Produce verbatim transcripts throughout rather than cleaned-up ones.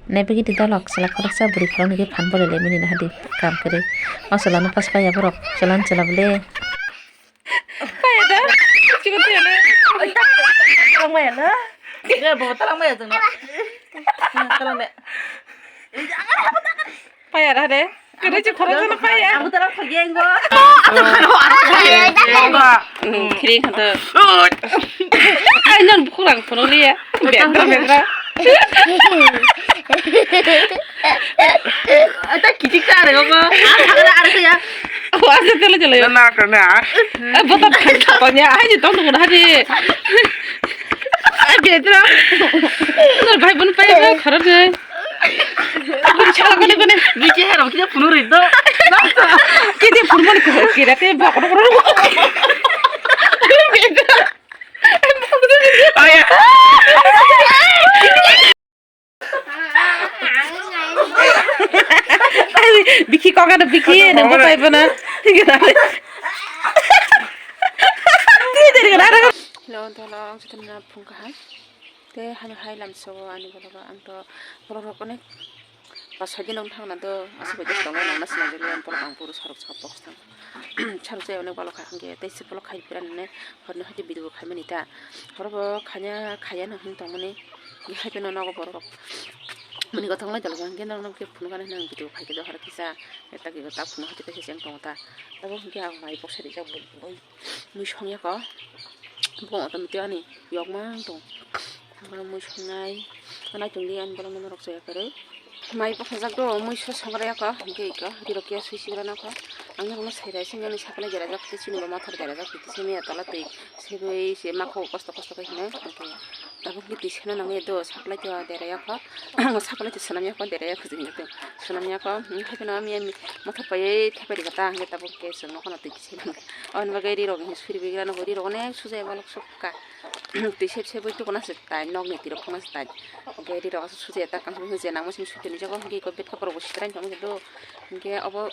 Nai bagwi di dolok, chwla khoroksa bwrwi khoroknwi khe phan bolai lai mani nahadi kam kwrwi. O chwla no pas paiya borok, chwla no chwla bole. Paiya da, chikon twi ano. Talang maya na? Ya, bo talang maya jeng na. Talang maya. Paiya da de. Kwrwi chi khoroksa no paiya. Ang talang khogeng go. Hmm, kiri khanto. Ai, non bukhuk lang phone liya. Bedra, bedra. Ata kitik ta are go. Ang thagna are ya. Wa se tele tele. Na, na, na. Eh, bota thanya, ai, tong tong na di. Ai, bedra. Nor bhai bon pai ba kharap de. Kini chala kone kone. Ni che hero kine phunu ri do. Kini phunu mon ko kira te ba ko ko. Bedra. Aya. Bikhi kok ano bikhi nang bo pai bo na. Hello, dolo ang chwtwmna phung kaham. Te hano hai lamso ani bolo ang to bolo rok onek. Pas soi din thangna do aswk bai tongna nangna sinai jagwi ang borok ang puro sarok sa box thang. Sarok sa onek balo kha hwnkhe tei se bolo khai pira nene horno hwnkhe video khaimani ta. Horo bo khanya khaya no hin tongmani hai phano nogo borok rok. Mani gothok lai dalga hwnkhe norok khe phunukani hwnwi ang video khaikhe do horo kisa eta khe ta phunuk hwnkhe tei se cheng tongo ta. Tabuk hwnkhe ang mai box rijak bo. Mui songya ko. Bong automatic ani yok mang tong. Ang mui songnai. Anai tongdi ani bolong mano rok soya kwrwi. Mai bokajak do mui so songra ya ko. Hingke iko rirok ya sui sigra nang ko. Ang norok no sai rai sing ani sakle dera jak tei chini bo mothor dera jak tei sini ya tola twi segwi se ma kho kosto kosto khe hinai. Hingke tabuk ni twi seno nang ya do sakle to dera ya ko. Sakle to sonam ya ko dera ya ko jing to. Sonam ya ko. Hingke no ami ami mothor pai thepari kata hingke tabuk ke song no kono twi. Aboni bagwi rirok hinwi suri bigrano bo, rirok onek suja ya balok sukha. Twi sep sep bai tukuna se tai, nokni twi rok khna se tai. Hingke rirok aswk suja ya ta, kaham se je nangma simi sui toni jago, hingke iko bed khopor bo sitra wngtong do. Hingke obo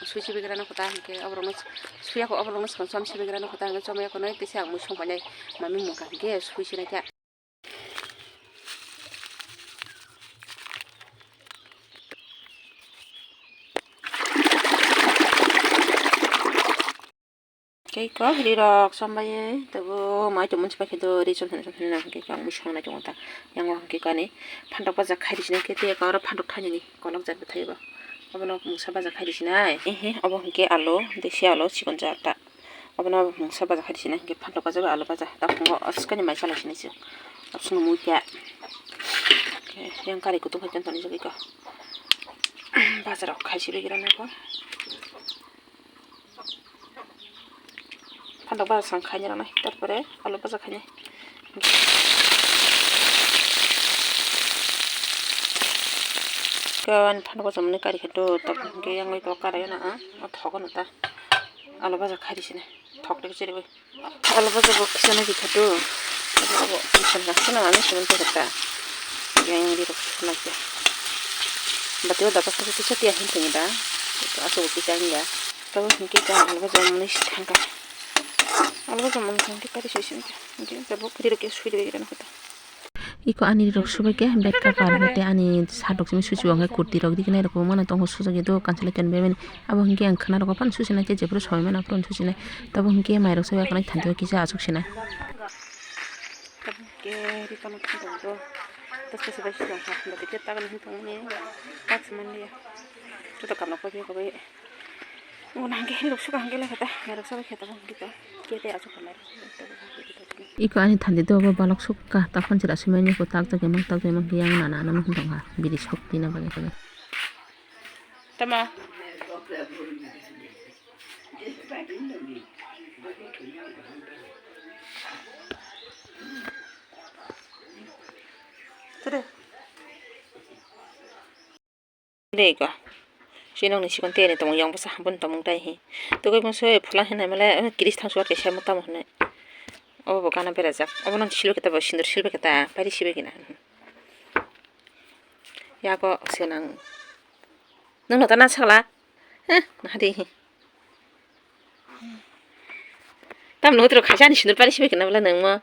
susi bigrano kota, hingke oborokno suya kho, oborokno swkang chom si bigrano kota, hingke chomya kho nai tisa ang mui song painai, mami mungkha hingke sui sinai kha. Tei ko rirok chombai tabo mai tongmani se paikhe do ri chom thani chom thani nang hwnkhe ang bwskango nai tongo ta. Yang o hwnkhe ani phantok baja khai rwsini khe tei oro phantok thainani kolok jak bwthai bo. Obono mungsa baja khai rwsinai. Ehe obo hwnkhe alu, desi alu chikon jak ta. Obono mungsa baja khai rwsini hwnkhe phantok baja bai alu baja. Takhungo aswkani mai chalai sini se. Absini mui khe yang kari kutung khai tong toni jagwi ko. Bajarok khai se begra nai ko. Phantok baja sang khaina rwnai, tarpore alu baja khainai. Khe ani phantok baja mwnwi kari khe do, tabuk hwnkhe yang bai bo kara ya na, ah, o thogo no ta. Alu baja khai rwsini, thok rwk chiriwi. Alu baja bo kisa nai khe do. Abo, abo, kisa nai khe no, ani sumon khe ta. Yang ri rok nai khe. Bati o daba khe kisa tiya hin tong da. Aso bo kisa hin ya. Tabuk hwnkhe ta alu baja mwnwi si thangkha. Alu baja mwnwi thangkhe kari soi sini khe. Hwnkhe tabuk ri rok khe sui rwgwi rana khe ta. Iko ani ri rok subai khe bed kapar hwnkhe ani shirt rok simi susi bo hwnkhe kurti rok ri khe nai rok bo mano tongo sujagwi do kanchwlai toni bai mani. Abo hwnkhe ang khwna rok bo phano susi nai khe jephuru soi mano aphuru susi nai. Tabuk hwnkhe mai rok soi ya khe nai thanti o kisa achuk sinai. Tabuk hwnkhe ri tamo thang tongo do. Tabuk kisa bai sujak ha hwnkhe ta gana hwn tong mani tak se man liya. Joto kam rok bai khe bai. Iko ani thandi do bo balok sukha takhon chwra sumani ko tak jagwi mang tak jagwi mang yang nana nana hwn tongkha bini sok dina bagwi bagwi. Tama. Tede. Dei ko. Sinong ni sikon tei ni tongmung yang bwsa boni tongmung dai hi. Tugui bwsui phulang hinai male, eh, kiris thang suar kaisa mo tamo hinai. Obo bo gana berajak. Obo nang silbe kita bo sindur silbe kita pairi sibe gina. Yago senang. Nung nota na sakla? Eh, na di hi. Tam nutro khaisa ni sindur pairi sibe gina bwle nang mo.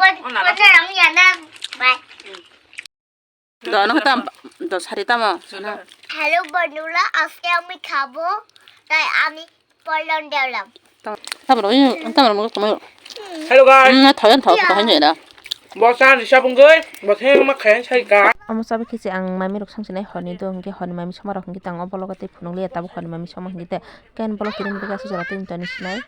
বন-, বন-, বন্ধুরা, আমি Janam. Bye। Do, no, tam, do, sari tamo, suna. Hello বন্ধুরা, আজকে আমি খাবো, তাই আমি পলন দিলাম। Tam, tam, tam, tam, tam. Hello guys. Hmm, thoyan, thoyan, thoyan, thoyan. Bo sa ni sabung goi, bo theng ma khayan sai ka. Amo sabi kisi ang mami rok sang sinai honi do, hingke honi mami soma rok hingke tang o bologo tei phunuk liya tabuk honi mami soma hingke te. Ken bolok kirim bega sujara tei toni sinai.